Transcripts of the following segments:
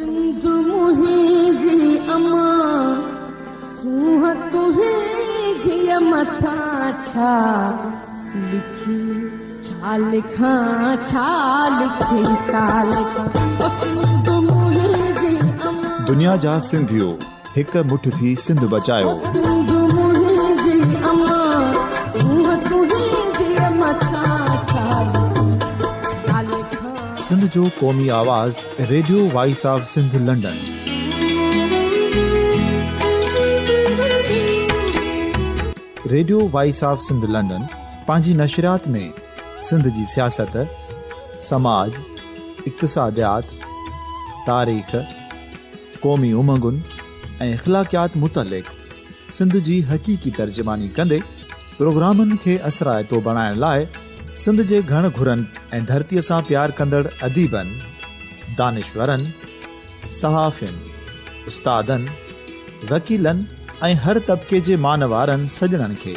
سنڌ منهنجي اما، سونهن تنهنجي مٿان ڇا لکي، ڇا لکان، ڇا لکي، ڇا لکان، او سنڌ منهنجي اما. دنيا جا سنڌيو هڪ مٺ ٿي سنڌ بچايو. او سنڌ منهنجي اما، سونهن تنهنجي مٿان ڇا لکي، ڇا لکان. سنڌ جو قومي آواز radio voice of Sindh London. Radio voice of Sindh London پنهنجي نشريات ۾ سنڌ جي سياست، سماج، اقتصاديات، تاريخ، قومي امنگن ۽ اخلاقيات متعلق سنڌ جي حقيقي ترجماني ڪندي پروگرامن کي اثرائتو بڻائڻ لاء سنڌ جي گهڻ گهرن ۽ ڌرتيء سان پيار ڪندڙ اديبن، دانشورن، صحافين، استادن، وڪيلن ۽ هر طبقي جي مان وارن سڄڻن کي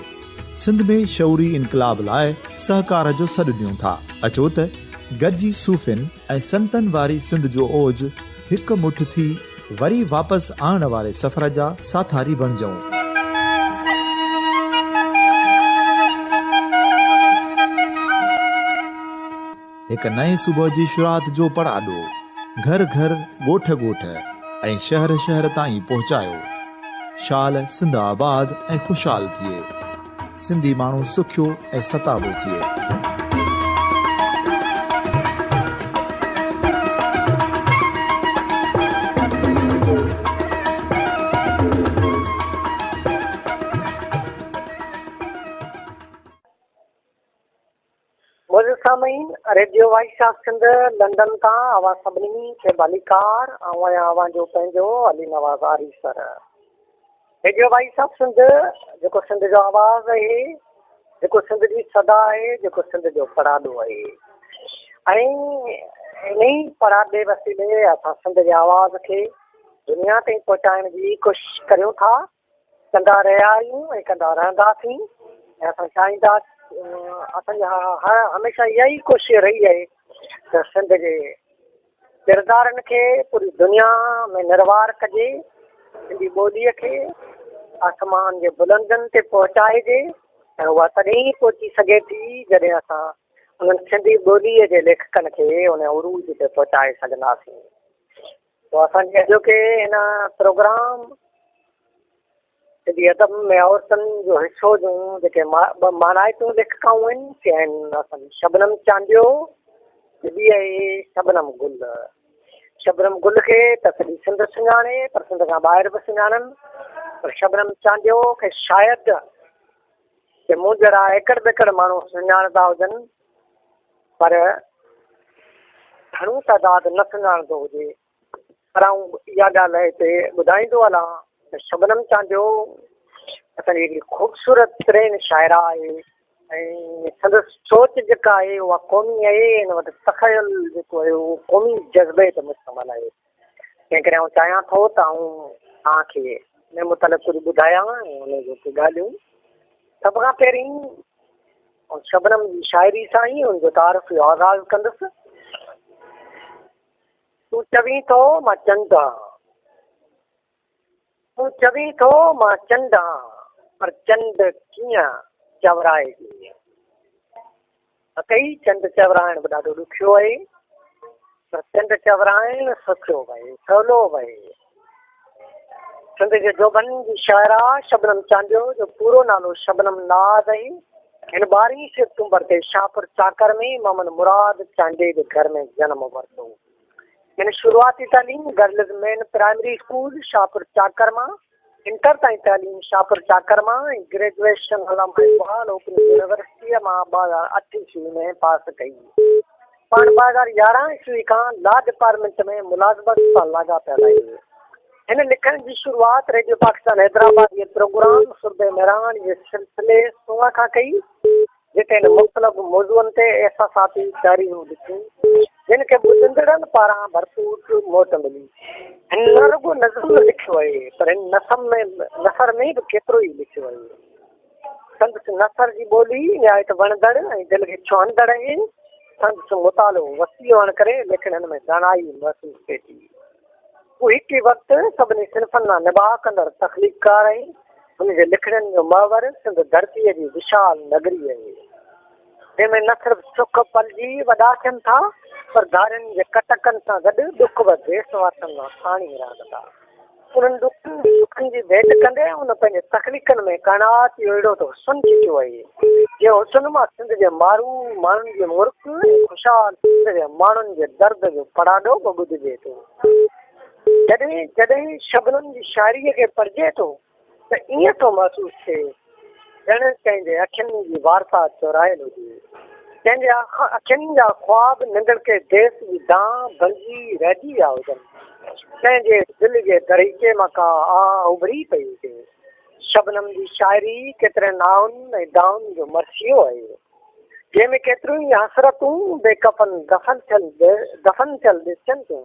سنڌ ۾ شعوري انقلاب لاء سهڪار جو سڏ ڏيون ٿا. اچو ته گڏجي صوفين ۽ سنتن واري سنڌ جو اوج هڪ مٺ ٿي وري واپس آڻڻ واري سفر جا ساٿاري بڻجون. هڪ نئين صبح جي شروعات جو پڙاڏو گهر گهر، ڳوٺ ڳوٺ ۽ شهر شهر تائين پهچايو. شال سنڌ آباد ۽ خوشحال ٿئي. سنڌي ماڻهو سکيو ۽ ستابو ٿئي. معزز سامعين، radio voice of Sindh London تان اوهان سڀني کي ڀليڪار. آئون آهيان اوهان جو پنهنجو Ali Nawaz Arisar. Radio voice of Sindh جيڪو سنڌ جو آواز آهي، جيڪو سنڌ جي صدا آهي، جيڪو سنڌ جو پڙاڏو آهي ۽ انهي پڙاڏي وسيلي اسان سنڌ جي آواز کي دنيا تائين پهچائڻ جي ڪوشش ڪريون ٿا. ڪندا رهيا آهيون ۽ ڪندا رهنداسين ۽ اسان چاهيندا اسان جي هميشه اها ئي ڪوشش رهي آهي ته سنڌ جي ڪردارن کي پوري دنيا ۾ نروار ڪجي، سنڌي ٻوليء کي آسمان جي بلندين تي پهچائجي ۽ اها تڏهن ئي پهچي سگهي ٿي جڏهن اسان انهن سنڌي ٻوليء جي ليکڪن کي ان عروج تي پهچائي سگهنداسين. تو اسان جي اڄوڪي هن پروگرام سنڌي ادب ۾ عورتن جو حصو جون جيڪي ٻه مانائتيون ليکڪائون آهن سي آهن اسان جي شبنم چانڊيو ۽ ٻي آهي شبنم گل. شبنم گل کي ته سڄي سنڌ سڃاڻي پر سنڌ کان ٻاهر به سڃاڻن پر شبنم چانڊيو کي شايد ڪي مون جهڙا ايڪڙ ٻيڪڙ ماڻهو سڃاڻندا هجن پر گهڻو تعداد نه سڃاڻندو هجي پر آئون اها ڳالهه هتي ٻڌائيندو هلان ته شبنم چانڊيو اسان جي هڪڙي خوبصورت ترين شاعره آهي ۽ سندس سوچ جيڪا آهي اها قومي آهي، هن وٽ تخيل جيڪو آهي اهو قومي جذبي تي مشتمل آهي. تنهن ڪري آئون چاهيان ٿو ته آئون توهان کي ان متعلق ڪجهه ٻڌايان ۽ ان جون ڪي ڳالهيون. سڀ کان پهرين آئون شبنم جي شاعري سان ئي ان جو تعارف جو آغاز ڪندس. تون چوين ٿو مان چنڊ آن، تون چوين ٿو مان چنڊ آن، پر چنڊ ڪيئن چورائجي؟ واقعي چنڊ چورائڻ به ڏاڍو ڏکيو آهي، پر چنڊ چورائڻ سکيو به آهي، سولو به آهي. سنڌ جي جوڀن جي شاعره شبنم چانڊيو جو پورو نالو شبنم ناز آهي. هن ٻارهين سيپٽمبر تي شاهپور چاڪر ۾ محمد مراد چانڊيي جي گهر ۾ جنم ورتو. هن شروعاتي تعليم girls main primary school Shahpur Chakar مان، انٽر تائين تعليم شاهپور چاڪر مان ۽ گريجوئيشن علامه اقبال اوپن يونيورسٽيء مان 2008 عيسوي ۾ پاس ڪئي. پاڻ 2011 عيسوي کان لا ڊپارٽمينٽ ۾ ملازمت سان لاڳاپيل آهي. هن لکڻ جي شروعات ريڊيو پاڪستان حيدرآباد جي پروگرام سرد مهراڻ جي سلسلي سونهن کان ڪئي، جتي هن مختلف موضوعن تي احساساتي تحريرون لکيون، جن کي ٻڌندڙن پاران ڀرپور موٽ ملي. هن نه رڳو نظم لکيو آهي، پر هن نثر ۾ به ڪيترو ئي لکيو آهي. سندس نثر جي ٻولي نهايت وڻندڙ ۽ دل کي ڇهندڙ آهي. سندس مطالعو وسيع هئڻ ڪري لکڻين ۾ دانائي محسوس ٿئي ٿي. هو هڪ ئي وقت سڀني صنفن مان نڀاء ڪندڙ تخليقڪار آهي. هن جي لکڻين جو محور سنڌ ڌرتيء جي وشال نگري آهي، جنهن ۾ نه صرف سک پلجي وڏا ٿين ٿا، پر ڌارين جي ڪٽڪن سان گڏ ڏک به ديس واسين سان ساڻي رهن ٿا. انهن ڏکن ۽ سکن جي ڀيٽ ڪندي هن پنهنجي تخليقن ۾ ڪائنات جو اهڙو ته حسن چٽيو آهي، جنهن حسن مان سنڌ جي مارو ماڻهن جي مرڪ ۽ خوشحال سنڌ جي ماڻهن جي درد جو پڙاڏو به ٻڌجي ٿو. جڏهن جڏهن شبنم جي شاعريء کي پڙهجي ٿو ته ائين ٿو محسوس ٿئي ڄڻ ڪنهن جي اکين جي وارتا چورايل هجي. ڪنهن جي اکين جا خواب ننڍڙڪي ديس جي دانهن بڻجي رهجي ويا هجن. ڪنهن جي دل جي دريچي مان ڪا آه اڀري پئي هجي. شبنم جي شاعري ڪيترين آهن ۽ دانهن جو مرثيو آهي. جنهن ۾ ڪيتريون ئي حسرتون بي ڪفن دفن ٿيل دفن ٿيل ڏسجن ٿيون.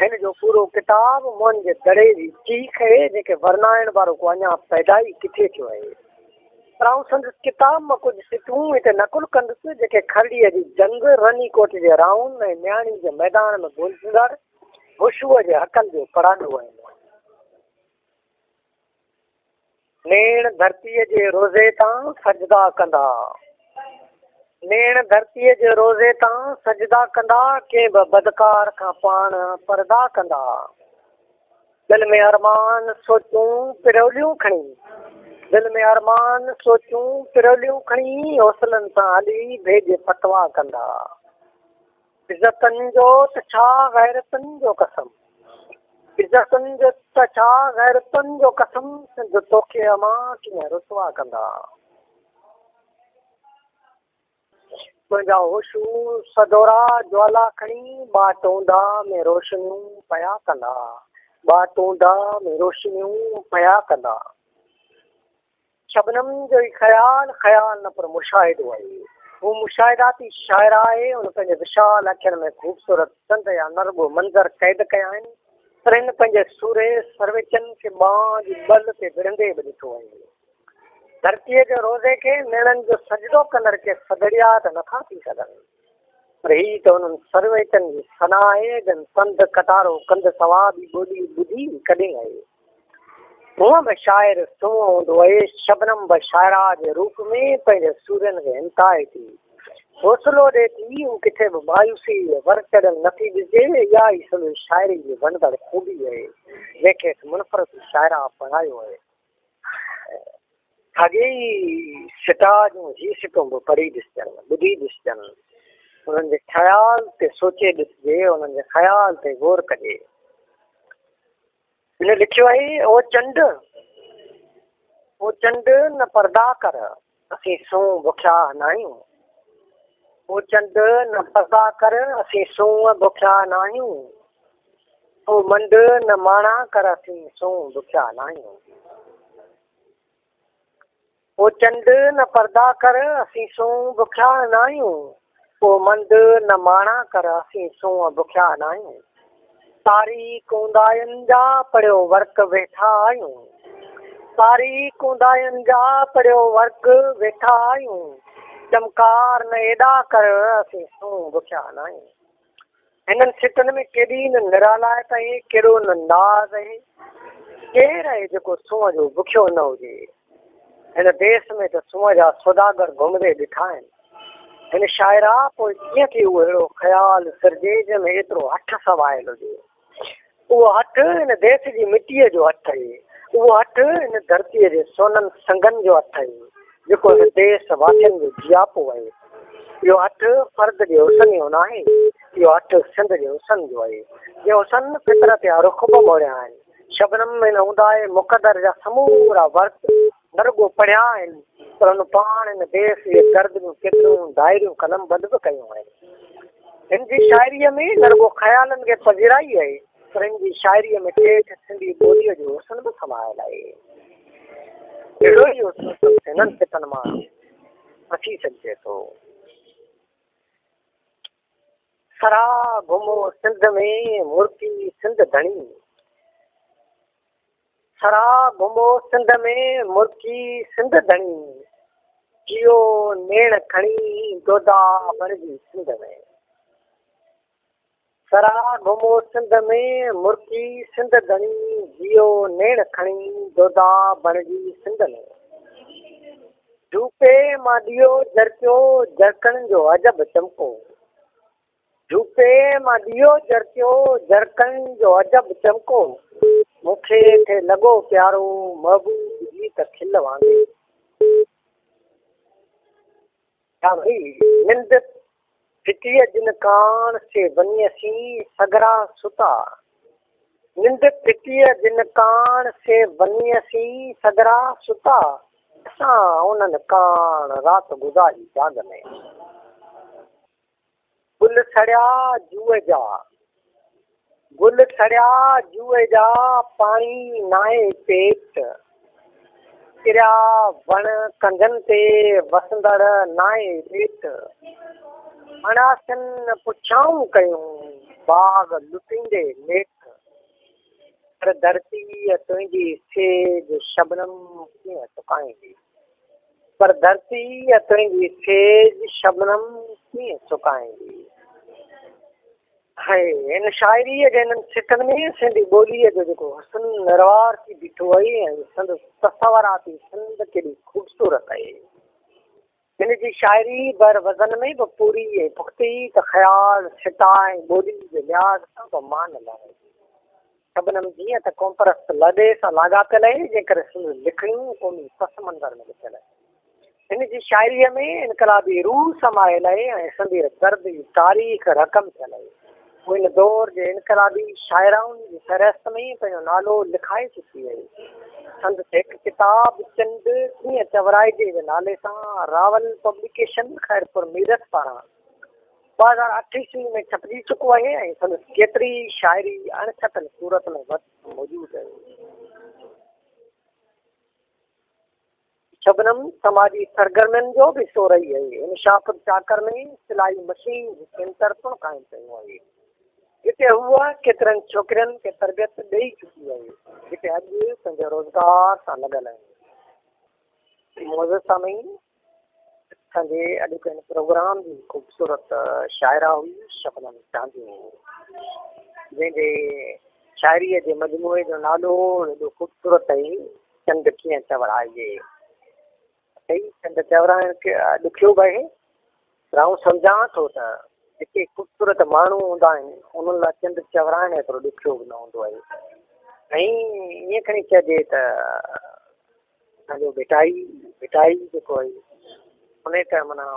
هن جو پورو ڪتاب موهن جي دڙي جي چيخ آهي، جنهن کي ورنائڻ وارو ڪو اڃا پيدا ئي ڪٿي ٿيو آهي. پر آئون سندس ڪتاب مان ڪجهه سٽون هتي نقل ڪندس، جيڪي کرڙيء جي جنگ، رني ڪوٽ جي راهن ۽ مياڻي جي ميدان ۾ گونجندڙ هوشوء جي هڪل جو پڙاڏو آهن. نيڻ ڌرتيء جي روضي تان سجدا ڪندا. نيڻ ڌرتيء جي روضي تان سجدا ڪندا، ڪنهن به بدڪار کان پاڻ پردا ڪندا. دل ۾ ارمان سوچون پروليون کڻي، دل ۾ ارمان سوچون پروليون کڻي، حوصلن سان هلي ڀيڄ فتويٰ ڪندا. عزتن جو ته ڇا غيرتن جو قسم. عزتن جو ته ڇا غيرتن جو قسم سنڌ توکي امان ڪيئن رسوا ڪندا. تنهنجا هوشو سدورا جوالا کڻي ٻاٽ اونداهه ۾ روشنيون پيا ڪندا ٻاٽ اونداهه ۾ روشنيون پيا ڪندا. شبنم جو هي خيال، خيال نه پر مشاهدو آهي. هو مشاهداتي شاعره آهي. هن پنهنجي وشال اکين ۾ خوبصورت سنڌ جا نه رڳو منظر قيد ڪيا آهن، پر هن پنهنجي سورهيه سرويچن کي ٻانهن جي ٻل تي وڙهندي به ڏٺو آهي. ڌرتيء جي روضي کي نيڻن جو سجدو ڪندڙ ڪي سڌڙيا ته نٿا ٿي سگهن، پر هي ته انهن سرويچن جي ثنا آهي، جن پنڌ ڪٽارو ڪنڌ سوا ٻي ٻولي ٻڌي ئي ڪڏهن آهي. هونء به شاعر سونهن هوندو آهي. شبنم به شاعره جي روپ ۾ پنهنجي سورين کي همٿائي ٿي، حوصلو ڏئي ٿي. هو ڪٿي به مايوسيء جي ور چڙهيل نٿي ڏسجي. اها ئي سندس شاعري جي وڻندڙ خوبي آهي، جنهن کيس منفرد شاعره بڻايو آهي. ساڳي ئي سٽاء جون هي سٽون به پڙهي ڏسجن، ٻڌي ڏسجن، انهن جي خيال تي سوچي ڏسجي، انهن جي خيال تي غور ڪجي. هن لکيو آهي، او چنڊ، او چنڊ نه پردا ڪر، اسين سونهن بکيا ناهيون. او چنڊ نه پردا ڪر، اسين سونهن بکيا ناهيون. او منڊ نه ماڻا ڪر، اسين سونهن بکيا ناهيون. او چنڊ نه پردا ڪر، اسين سونهن بکيا ناهيون. او مند نه ماڻا ڪر، اسين سونهن بکيا ناهيون. تاريخ اونداهين جا پڙهيو ورق ويٺا آهيون. تاريخ اونداهين جا پڙهيو ورق ويٺا آهيون. چمڪار نه ايڏا ڪر، اسين سونهن بکيا ناهيون. هنن سٽن ۾ ڪيڏي نه نرالائت آهي، ڪيڏو نه ناز آهي. ڪير آهي جيڪو سونهن جو بکيو نه هجي؟ هن ديس ۾ ته سونهن جا سوداگر گهمندي ڏٺا آهن. هن شاعره پوء ڪيئن ٿي اهو اهڙو خيال سرجي جنهن ۾ ايترو هٺ سمايل هجي؟ اهو هٺ هن ديس جي مٽيء جو هٺ آهي. اهو هٺ هن ڌرتيء جي سونن سنگن جو هٺ آهي، جيڪو هن ديس واسين جو جياپو آهي. اهو هٺ فرد جي حسن جو ناهي، اهو هٺ سنڌ جي حسن جو آهي، جنهن حسن فطرت جا رخ به موڙيا آهن. شبنم هن اونداهي مقدر جا سمورا ورق نه رڳو پڙهيا آهن، پر هن پاڻ هن ديس جي درد جون ڪيتريون ڊائريون قلمبند به ڪيون آهن. هن جي شاعريء ۾ نه رڳو خيالن کي پذيرائي آهي، پر هن جي شاعريء ۾ ٺيٺ سنڌي ٻوليء جو حسن به سمايل آهي. اهڙو ئي حسن سندس هنن سٽن مان پسي سگهجي ٿو. سرها گهمو سنڌ ۾، مرڪي سنڌ ڌڻي. سرها گهمو سنڌ ۾، مرڪي سنڌ ڌڻي، جيئو نيڻ کڻي، دودا بڻجي سنڌ ۾. سرا گهمو سنڌ ۾، مرڪي سنڌ ڌڻي، جيئو نيڻ کڻي، دودا بڻجي سنڌ ۾. جهوپي مان ڏيئو جرڪيو، جرڪڻ جو عجب چمڪو. جهوپي مان ڏيئو جرڪيو، جرڪڻ جو عجب چمڪو. مون کي ٿي لڳو پيارو، محبوب جي ته کل وانگي. ڇا ڀئي ننڊ ڦٽيء جن ڪاڻ سي ونيء سين سگهرا ستا. ننڊ ڦٽيء جن ڪاڻ سي ونيء سين سگهرا ستا. اسان انهن ڪاڻ رات گذاري جاڳ ۾. گل سڙيا جوء جا. گل سڙيا جوء جا، پاڻي ناهي پيٽ. ڪريا وڻ ڪنڌن تي، وسندڙ ناهي ريت. اڻاسين پڇائون ڪيون، باغ لٽيندي نيٺ. پر ڌرتيء تنهنجي سيج شبنم ڪيئن سڪائيندي. پر ڌرتيء تنهنجي سيج شبنم ڪيئن سڪائيندي. هي هن شاعريء جي هنن سٽن ۾ سنڌي ٻوليء جو جيڪو حسن نروار ٿي بيٺو آهي ۽ سندس تصوراتي سنڌ ڪيڏي خوبصورت آهي. هن جي شاعري بر وزن ۾ به پوري ۽ پختي ته خيال، سٽاء ۽ ٻوليء جي لحاظ سان به مان لهڻي. شبنم جيئن ته قومپرست لڏي سان لاڳاپيل آهي، جنهن ڪري سندس لکڻيون قومي پس منظر ۾ لکيل آهن. هن جي شاعريء ۾ انقلابي روح سمايل آهي ۽ سندير درد جي تاريخ رقم ٿيل آهي. هو هن دور جي انقلابي شاعرائن جي فهرست ۾ پنهنجو نالو لکائي چڪي آهي. سندس هڪ ڪتاب چنڊ ڪيئن چورائجي جي نالي سان راول پبليڪيشن خيرپور ميرس پاران 2008 عيسوي ۾ ڇپجي چڪو آهي ۽ سندس ڪيتري ئي شاعري اڻ ڇپيل صورت ۾ وٽس موجود آهي. شبنم سماجي سرگرمين جو به حصو رهي آهي. هن شاهپور چاڪر ۾ سلائي مشين جي سينٽر پڻ قائم ڪيو آهي، جتي هوء ڪيترن ڇوڪرين کي تربيت ڏئي چڪي آهي، جيڪي اڄ پنهنجي روزگار سان لڳل آهن. معزز سامعين! اسان جي اڄوڪي هن پروگرام جي خوبصورت شاعره هئي شبنم چانڊيو جنهن جي شاعريء جي مجموعي جو نالو ايڏو خوبصورت آهي چنڊ ڪيئن چورائجي. صحيح چنڊ چورائڻ ڏکيو به آهي پر آئون سمجهان ٿو ته جيڪي خوبصورت ماڻهو هوندا آهن انهن لاء چنڊ چورائڻ ايترو ڏکيو به نه هوندو آهي ۽ ائين کڻي چئجي ته اسان جو ڀٽائي، ڀٽائي جيڪو آهي ان ته معنيٰ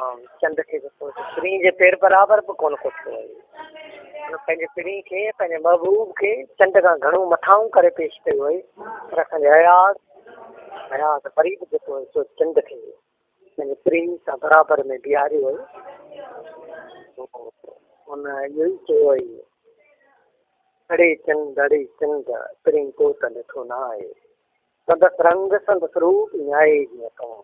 چنڊ کي جيڪو پرينء جي پير برابر به ڪونه ڪوٺيو آهي. هن پنهنجي پرينء کي پنهنجي محبوب کي چنڊ کان گهڻو مٿانهون ڪري پيش ڪيو آهي پر اسان جي اياز، اياز وري به جيڪو آهي سو چنڊ کي پنهنجي پرينء سان برابر ۾ بيهاريو آهي. هن اهو ئي چيو آهي. اڙي چنڊ اڙي چنڊ پرين تو ته ڏٺو نه آهي. سندس رنگ سندس روپ ائين آهي جيئن تون.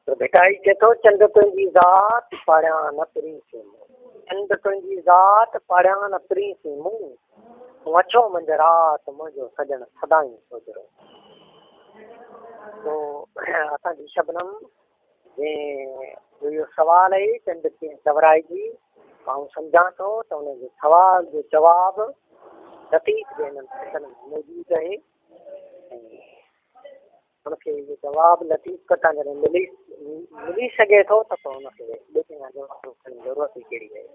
پر ڀٽائي چئي ٿو، چنڊ تنهنجي ذات پاڙيان نه پرين سين مون. چنڊ تنهنجي ذات پاڙيان نه پرين سين مون. تون اڇو منجهه رات منهنجو سڄڻ سدائين سوجهرو. تو اسان جي شبنم جنهن جو اهو سوال آهي چنڊ ڪيئن چورائجي، آئون سمجهان ٿو ته ان جي سوال جو جواب لطيف جي هنن سٽن ۾ موجود آهي ۽ ان کي اهو جواب لطيف وٽان جڏهن ملي ملي سگهي ٿو ته پوء ان کي ٻئي ڪنهن کان جواب وٺڻ جي ضرورت ئي ڪهڙي آهي.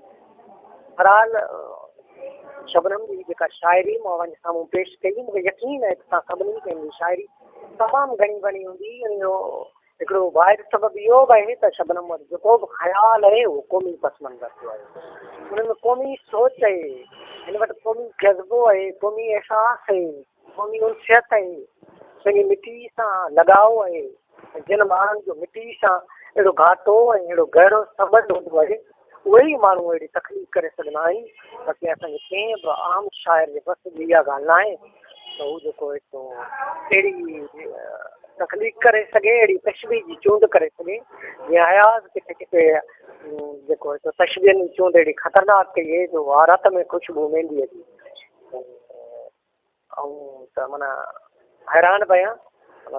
بهرحال شبنم جي جيڪا شاعري مون اوهان جي سامهون پيش ڪئي مون کي يقين آهي ته توهان سڀني کي هن جي شاعري تمام گهڻي وڻي هوندي ۽ اهو هڪڙو واحد سبب اهو به آهي ته شبنم وٽ جيڪو به خيال آهي اهو قومي پس منظر جو آهي. ان ۾ قومي سوچ آهي، هن وٽ قومي جذبو آهي، قومي احساس آهي، قومي انسيت آهي، پنهنجي مٽي سان لڳاء آهي ۽ جن ماڻهن جو مٽي سان اهڙو گهاٽو ۽ اهڙو گهرو سنٻنڌ هوندو آهي اهي ئي ماڻهو اهڙي تخليق ڪري سگهندا آهن. باقي اسان جي ڪنهن به عام شاعر جي وس جي اها ڳالهه ناهي ته هو جيڪو آهي سو اهڙي تخليق ڪري سگهي، اهڙي تشبيهه جي چونڊ ڪري سگهي، جيئن اياز ڪٿي ڪٿي جيڪو آهي سو تشبيهن جي چونڊ اهڙي خطرناڪ ڪئي آهي جو اها رت ۾ خوشبو مينديء جي آئون ته معنيٰ حيران به آهيان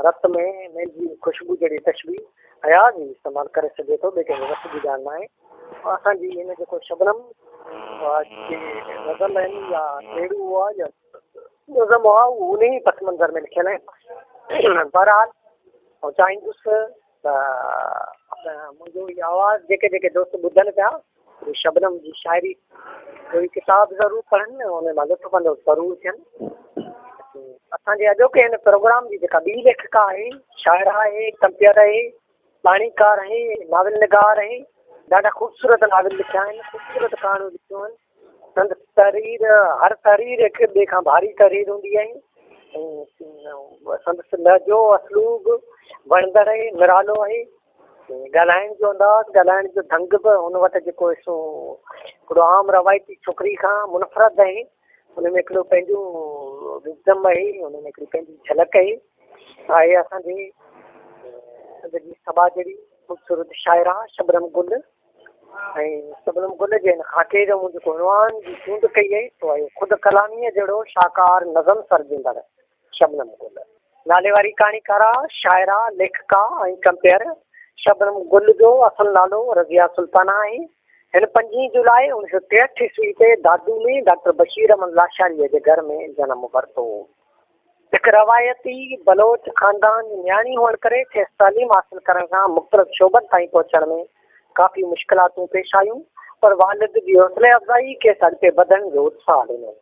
رت ۾ مينديء جي خوشبو جهڙي تشبيهه اياز ئي استعمال ڪري سگهي ٿو، ٻئي ڪنهن جي وس جي ڳالهه ناهي. اسان جي هن جيڪو شبنم. جيڪي غزل آهن يا ٽيڙو هئا يا نظم هئا، اهي ان ئي پس منظر ۾ لکيل آهن. بهرحال آئون چاهيندس ته منهنجو هي آواز جيڪي جيڪي دوست ٻڌن پيا، اهي شبنم جي شاعري جو هي ڪتاب ضرور پڙهن ۽ ان مان لطف اندوز ضرور ٿين. اسان جي اڄوڪي هن پروگرام جي جيڪا ٻي ليکڪا آهي، شاعره آهي، ڪمپيئر آهي، ڪهاڻيڪار آهي، ناول نگار آهي، ڏاڍا خوبصورت ناول لکيا آهن، خوبصورت ڪهاڻيون لکيون آهن. سندس تحرير هر تحرير هڪ ٻئي کان ڀاري تحرير هوندي آهي ۽ سندس لهجو اسلوب وڻندڙ آهي، نرالو آهي. ڳالهائڻ جو انداز، ڳالهائڻ جو ڍنگ به هن وٽ جيڪو سو هڪڙو عام روايتي ڇوڪري کان منفرد آهي. ان ۾ هڪڙو پنهنجو وزڊم آهي، ان ۾ هڪڙي پنهنجي جهلڪ آهي. آهي اسان جي سنڌ جي سٻاجهڙي خوبصورت شاعره شبنم گل ۽ شبنم گل جي هن خاڪي جو مون جيڪو عنوان جي چونڊ ڪئي آهي سو آهي خود ڪلاميء جهڙو شاهڪار نظم سرجيندڙ شبنم گل. ناليواري ڪهاڻيڪارا، شاعره، ليکڪا ۽ ڪمپيئر شبنم گل جو اصل نالو رضيه سلطانه آهي. هن پنجين جولاء اوڻيهه سؤ ٽيهٺ عيسوي تي دادو ۾ ڊاڪٽر بشير احمد لاشاريء جي گهر ۾ جنم ورتو. هڪ روايتي بلوچ خاندان جي نياڻي هئڻ ڪري کيس تعليم حاصل ڪرڻ کان مختلف شعبن تائين پهچڻ ۾ ڪافي مشڪلاتون پيش آيون پر والد جي حوصلي افزائي کيس اڳتي وڌڻ جو اتساهه ڏنو.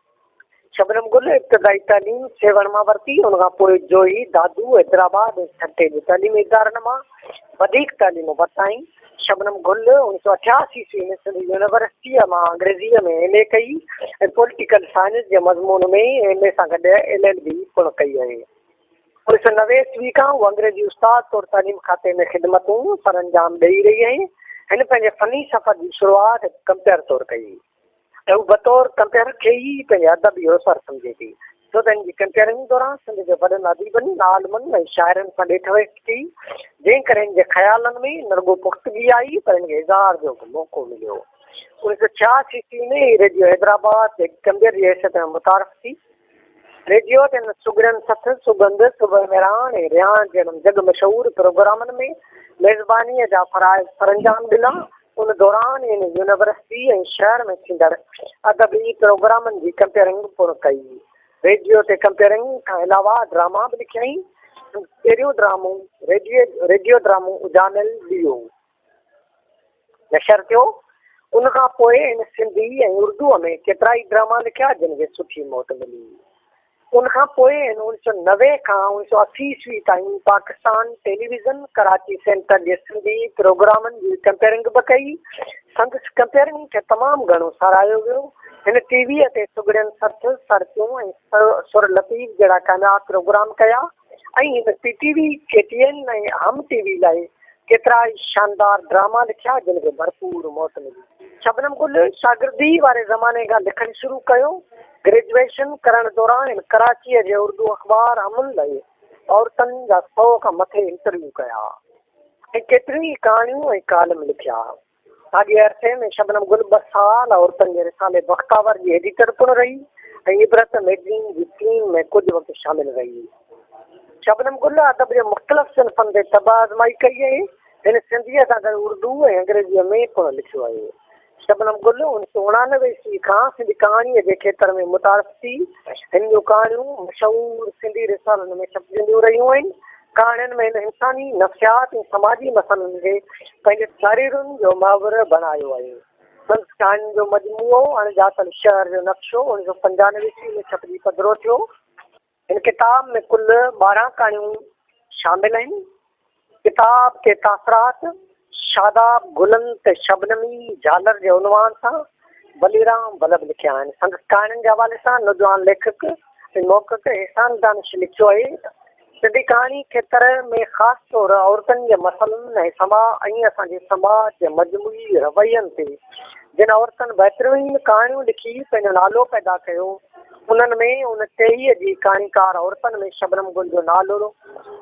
شبنم گل ابتدائي تعليم سيوهڻ مان ورتي ان کان پوء جوهي، دادو، حيدرآباد ۽ ٺٽي جي تعليمي ادارن مان وڌيڪ تعليم ورتائين. شبنم گل 1988 عيسوي ۾ سنڌ يونيورسٽيء مان انگريزيء ۾ ايم اي ڪئي ۽ پوليٽيڪل سائنس جي مضمون ۾ ايم اي سان گڏ ايل ايل بي پڻ ڪئي آهي. 1990 عيسوي کان هوء انگريزي استاد طور تعليم کاتي ۾ خدمتون سرانجام ڏئي رهي آهي. هن پنهنجي فني سفر جي شروعات هڪ ڪمپيئر طور ڪئي. ۽ هو بطور ڪمپيئر کي ئي پنهنجي ادبي اوسر سمجهي ٿي، ڇو ته هن جي ڪمپيئرنگ دوران سنڌ جي وڏن اديبن، عالمن ۽ شاعرن سان ڏيٺ ويٺ ٿي، جنهن ڪري هن جي خيالن ۾ نه رڳو پختگي آئي پر هن کي اظهار جو به موقعو مليو. 1986 عيسوي ۾ هي ريڊيو حيدرآباد تي هڪ ڪمپيئر جي حيثيت ۾ متعارف ٿي. ريڊيو تي هن سگهڙين سٿ، سڳنڌ، صبح مهراڻ ۽ ريهاڻ جهڙن جڳ مشهور پروگرامن ۾ ميزبانيء جا فرائض سرانجام ڏنا. ان دوران هن يونيورسٽي ۽ شهر ۾ ٿيندڙ ادبي پروگرامن جي ڪمپيئرنگ پڻ ڪئي. ريڊيو تي ڪمپيئرنگ کان علاوه ڊراما به لکيائين. سندس پهريون ڊرامو ريڊيو ڊرامو اجهاميل ڏيئو نشر ٿيو. ان کان پوء هن سنڌي ۽ اردوء ۾ ڪيترائي ڊراما لکيا جن کي سٺي موٽ ملي. ان کان پوء هن 1990 کان 1980 عيسوي تائين پاڪستان ٽيليويزن ڪراچي سينٽر جي سنڌي پروگرامن جي ڪمپيئرنگ به ڪئي. سندس ڪمپيئرنگ کي تمام گهڻو ساراهيو ويو. هن ٽي ويء تي سگهڙين سٿ، سرتيون ۽ سر لطيف جهڙا ڪامياب پروگرام ڪيا. ۽ هن P T V, K T N ۽ Hum T V لاء ڪيترائي شاندار ڊراما لکيا جن کي ڀرپور موٽ ملي. شبنم گل شاگردي واري زماني کان لکڻ شروع ڪيو. گريجوئيشن ڪرڻ دوران هن ڪراچيء جي اردو اخبار امن لاء عورتن جا سئو کان مٿي انٽرويو ڪيا ۽ ڪيتريون ئي ڪهاڻيون ۽ ڪالم لکيا. ساڳئي عرصي ۾ شبنم گل ٻه سال عورتن جي رسالي بختاور جي ايڊيٽر پڻ رهي ۽ عبرت مئگزين جي ٽيم ۾ ڪجهه وقت شامل رهي. شبنم گل ادب جي مختلف صنفن تي طبع آزمائي ڪئي آهي. هن سنڌيء سان گڏ اردو ۽ انگريزيء ۾ پڻ لکيو آهي. شبنم گل 1989 عيسوي کان سنڌي ڪهاڻيء جي کيتر ۾ متعارف ٿي. هن جون ڪهاڻيون مشهور سنڌي رسالن ۾ ڇپجنديون رهيون آهن. ڪهاڻين ۾ هن انساني نفسيات ۽ سماجي مسئلن کي پنهنجي تحريرن جو محور بڻايو آهي. سندس ڪهاڻين جو مجموعو اڻڄاتل شهر جو نقشو 1995 عيسوي ۾ ڇپجي پڌرو ٿيو. هن ڪتاب ۾ ڪل 12 ڪهاڻيون شامل آهن. ڪتاب تي تاثرات شاداب گلن تي شبنمي جهالر جي عنوان سان وليرام ولڀ لکيا آهن. سندس ڪهاڻين جي حوالي سان نوجوان ليکڪ ۽ محقق احسان دانش لکيو آهي ته. سنڌي ڪهاڻي کيتر ۾ خاص طور عورتن جي مسئلن ۽ ۽ اسان جي سماج جي مجموعي روين تي جن عورتن بهترين ڪهاڻيون لکي پنهنجو نالو پيدا ڪيو انهن ۾ ان ٽهيء جي ڪهاڻيڪار عورتن ۾ شبنم گل جو نالو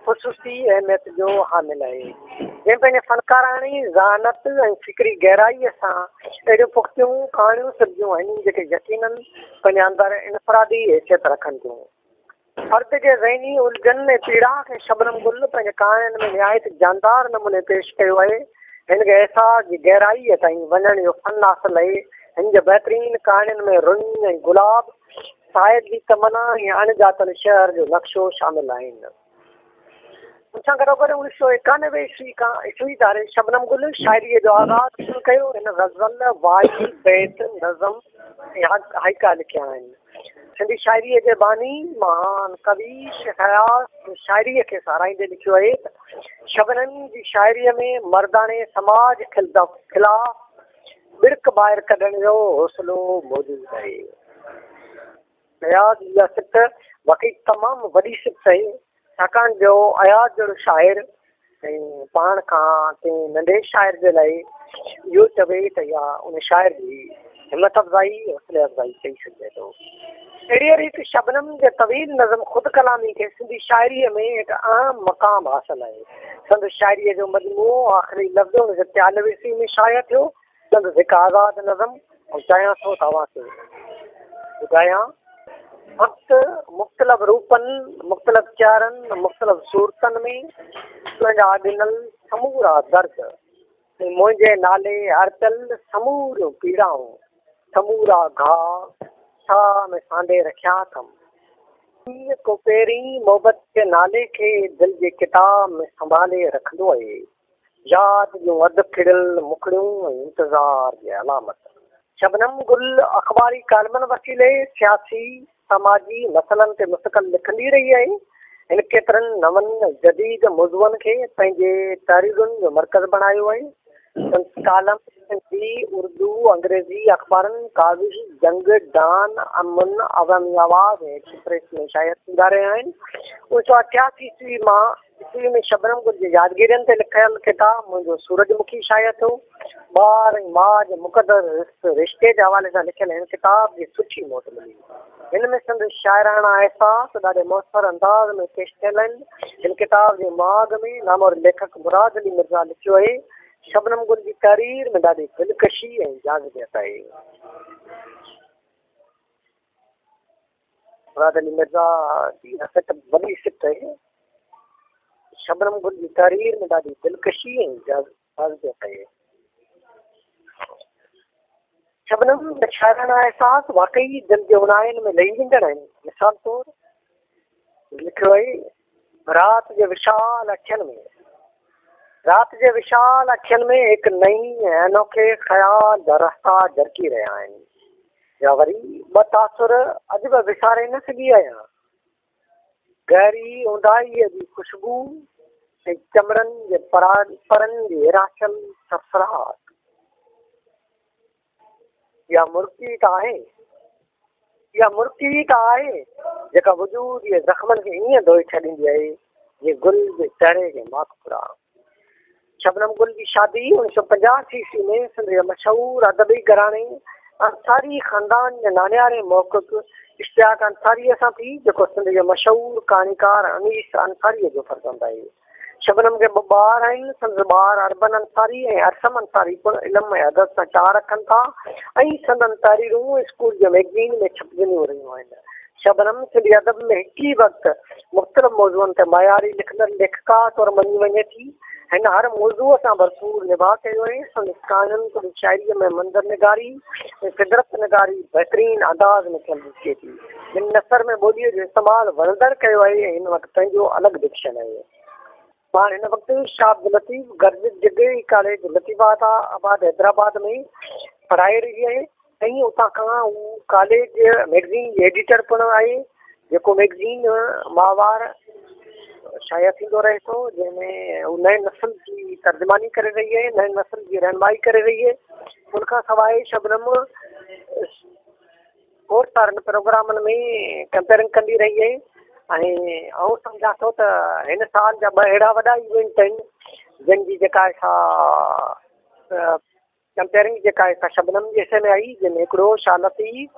خصوصي اهميت جو حامل آهي جنهن پنهنجي فنڪاراڻي ذهانت ۽ فڪري گهرائيء سان اهڙيون پختيون ڪهاڻيون سرجيون آهن جيڪي يقينن پنهنجي اندر انفرادي حيثيت رکن ٿيون. فرد جي ذهني الجهن ۽ پيڙاء کي شبنم گل پنهنجي ڪهاڻين ۾ نهايت جاندار نموني پيش ڪيو آهي. هن کي احساس جي گهرائيء تائين وڃڻ جو فن حاصل آهي. هن جي بهترين ڪهاڻين ۾ رڃ ۽ گلاب، ساحل جي تمنا ۽ اڻ ڄاتل شهر جو نقشو شامل آهن. ان سان گڏوگڏ 1991 عيسوي کان عيسوي ڌاري شبنم گل شاعريء جو آغاز پڻ ڪيو. هن غزل، وائي، بيت، نظم ۽ هائيڪا لکيا آهن. سنڌي شاعريء جي باني مهان ڪوي شيخ اياز شاعريء کي ساراهيندي لکيو آهي ته، شبنم جي شاعريء ۾ مرداڻي سماج خلاف ٻڙڪ ٻاهر ڪڍڻ جو حوصلو موجود آهي. اياز جي اها سٽ واقعي تمام وڏي سٽ آهي، ڇاڪاڻ جو اياز جهڙو شاعر ۽ پاڻ کان ڪنهن ننڍي شاعر جي لاء اهو چوي ته اها ان شاعر جي همت افزائي حوصلي افزائي چئي سگهجي ٿو. اهڙيء ريت شبنم جي طويل نظم خود ڪلامي کي سنڌي شاعريء ۾ هڪ اهم مقام حاصل آهي. سندس شاعريء جو مجموعو آخري لفظ 1993 عيسوي ۾ شايع ٿيو. سندس هڪ آزاد نظم آئون چاهيان ٿو ته اوهان کي ٻڌايان. وقت مختلف روپن، مختلف چهرن، مختلف صورتن ۾ تنهنجا ڏنل سمورا درد ۽ منهنجي نالي ارپيل سموريون پيڙائون، سمورا گهاء ساهه ۾ سانڍي رکيا اٿم. ڪيئن ڪو پهرين محبت جي نالي کي دل جي ڪتاب ۾ سنڀالي رکندو اهي. ياد جون اڌ کڙيل مکڙيون ۽ انتظار جي علامت. شبنم گل اخباري ڪالمن وسيلي سياسي، سماجي مسئلن تي مستقل لکندي رهي آهي. هن ڪيترن نون ۽ جديد موضوعن کي پنهنجي تحريرن جو مرڪز بڻايو آهي. سندس ڪالم سنڌي، اردو، انگريزي اخبارن ڪاوش، جنگ، ڊان، امن، عوامي آواز ۽ ايڪسپريس ۾ شايع ٿيندا رهيا آهن. 1988 عيسوي مان عيسوي ۾ شبنم گل جي يادگيرين تي لکيل ڪتاب منهنجو سورج مکي شايع ٿيو. ٻار ۽ ماء جي مقدر رشتي جي حوالي سان لکيل هن ڪتاب جي سٺي موٽ ملي. هن ۾ سندس شاعراڻا احساس ڏاڍي موثر انداز ۾ پيش ٿيل آهن. هن ڪتاب جي مهاڳ ۾ نامور ليکڪ مراد علي مرزا لکيو آهي، شبنم گل جي تحرير ۾ ڏاڍي دلڪشي ۽ جاذبيت آهي. مراد علي مرزا جي اها سٽ وڏي سٽ آهي. شبنم گل جي تحرير ۾ ڏاڍي دلڪشي ۽ جاذبيت آهي. شبنم جا شاعراڻا احساس واقعي دل جي اونهائين ۾ لهي ويندڙ آهن. مثال طور لکيو آهي، رات جي وشال اکين ۾، رات جي وشال اکين ۾ هڪ نئين ۽ انوکي خيال جا رستا جرڪي رهيا آهن. يا وري ٻه تاثر اڄ به وساري نه سگهي آهيان، گهري اونداهيء جي خوشبو ۽ چمڙن جي پرن جي هراسيل سرسراهٽ. اها مرڪي ته آهي، اها مرڪي ئي ته آهي، جيڪا وجود جي زخمن کي ائين ڌوئي ڇڏيندي آهي، جيئن گل جي چهري کي ماڪ ڦرا. شبنم گل جي شادي 1985 عيسوي ۾ سنڌ جي مشهور ادبي گهراڻي انصاري خاندان جي نانياري محقق اشتياق انصاريء سان ٿي، جيڪو سنڌ جي مشهور ڪهاڻيڪار انيس انصاريء جو فرزند آهي. شبنم کي ٻه ٻار آهن. سندس ٻار اربن انصاري ۽ ارسم انصاري پڻ علم ۽ ادب سان چاهه رکن ٿا ۽ سندن تحريرون اسڪول جي مئگزين ۾ ڇپجنديون رهيون آهن. شبنم سنڌي ادب ۾ هڪ ئي وقت مختلف موضوعن تي معياري لکندڙ ليکڪا طور مڃي وڃي ٿي. هن هر موضوع سان ڀرپور نڀاء ڪيو آهي. سندس ڪهاڻين توڙي شاعريء ۾ منظر نگاري ۽ فطرت نگاري بهترين انداز ۾ ٿيل ڏسجي ٿي. هن نثر ۾ ٻوليء جو استعمال وڻندڙ ڪيو آهي ۽ هن وٽ پنهنجو الڳ ڊڪشن آهي. پاڻ هن وقت Shah Abdul Latif girls degree college Latifabad Hyderabad ۾ پڙهائي رهي آهي. ۽ اتان کان هو ڪاليج مئگزين جي ايڊيٽر پڻ آهي، جيڪو مئگزين ماهوار شايع ٿيندو رهي ٿو، جنهن ۾ هو نئين نسل جي ترجماني ڪري رهي آهي، نئين نسل جي رهنمائي ڪري رهي آهي. ان کان سواء شبنم کوڙ سارن پروگرامن ۾ ڪمپيئرنگ ڪندي رهي آهي ۽ آئون سمجهان ٿو ته هن سال جا ٻه اهڙا وڏا ايونٽ آهن، جن جي جيڪا آهي سا ڪمپيئرنگ جيڪا آهي سا شبنم جي حصي ۾ آئي، جنهن ۾ هڪڙو شاهه لطيف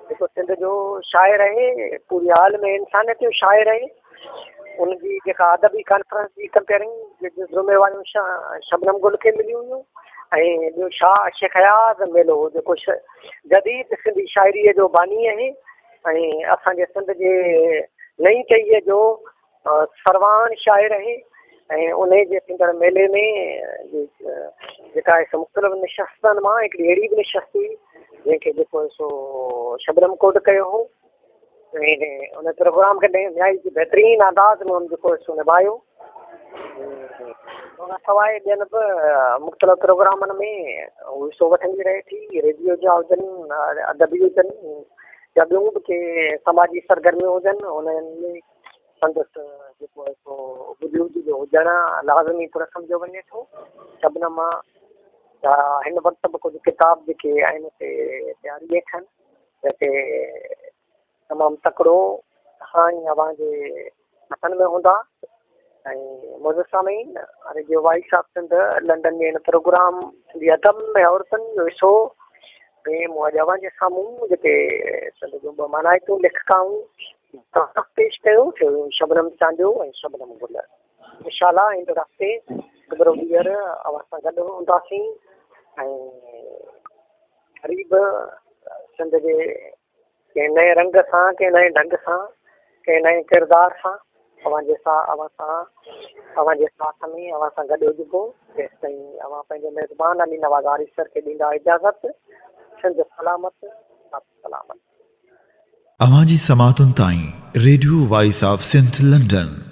جيڪو سنڌ جو شاعر آهي، پوري عالم انسانيت جو شاعر آهي، ان جي جيڪا ادبي ڪانفرنس جي ڪمپيئرنگ جون ذميواريون شبنم گل کي مليون هيون ۽ ٻيو شاهه شيخ اياز ميلو هو جيڪو جديد سنڌي شاعريء جو باني آهي ۽ اسان جي سنڌ جي نئين ٽهيء جو سرواڻ شاعر آهي. ۽ انهي جي ٿيندڙ ميلي ۾ جيڪا آهي سو مختلف نشستن مان هڪڙي اهڙي به نشست هئي جنهن کي جيڪو آهي سو شبنم ڪوڊ ڪيو هو ۽ ان پروگرام کي نهايت بهترين انداز ۾ ان جيڪو آهي سو نڀايو. ان کان سواء ٻين به مختلف پروگرامن ۾ هو حصو وٺندي رهي ٿي، ريڊيو جا هجن، ادبي هجن يا ٻيون به ڪي سماجي سرگرميون هجن انهن ۾ سندس جيڪو آهي سو وجود جو هجڻ لازمي طور سمجهيو وڃي ٿو. شبنم جا هن وقت به ڪجهه ڪتاب جيڪي آهن سي تياري هيٺ آهن، جيڪي تمام تڪڙو اسان ۽ اوهان جي هٿن ۾ هوندا ۽ معزز سامعين radio voice of Sindh London جي هن پروگرام سنڌي ادب ۾ عورتن جو حصو ۾ مون اڄ اوهان جي سامهون جيڪي سنڌ جون ٻه مانائتيون ليکڪائون تعارف پيش ڪيو سي هيون شبنم چانڊيو ۽ شبنم گل. انشاء الله ايندڙ هفتي هڪ ڀيرو ٻيهر اوهان سان گڏ هونداسين ۽ وري به سنڌ جي ڪنهن نئين رنگ سان ڪنهن نئين ڍنگ سان ڪنهن نئين ڪردار سان اوهان جي سا اوهان سان اوهان جي ساٿ ۾ اوهان سان گڏ هجبو تيستائين اوهان پنهنجي ميزبان علي نواز آريسر کي ڏيندا اجازت سنڌ سلامت ساٿ سلامت. اوهان جي سماعتن تائين radio voice of Sindh London.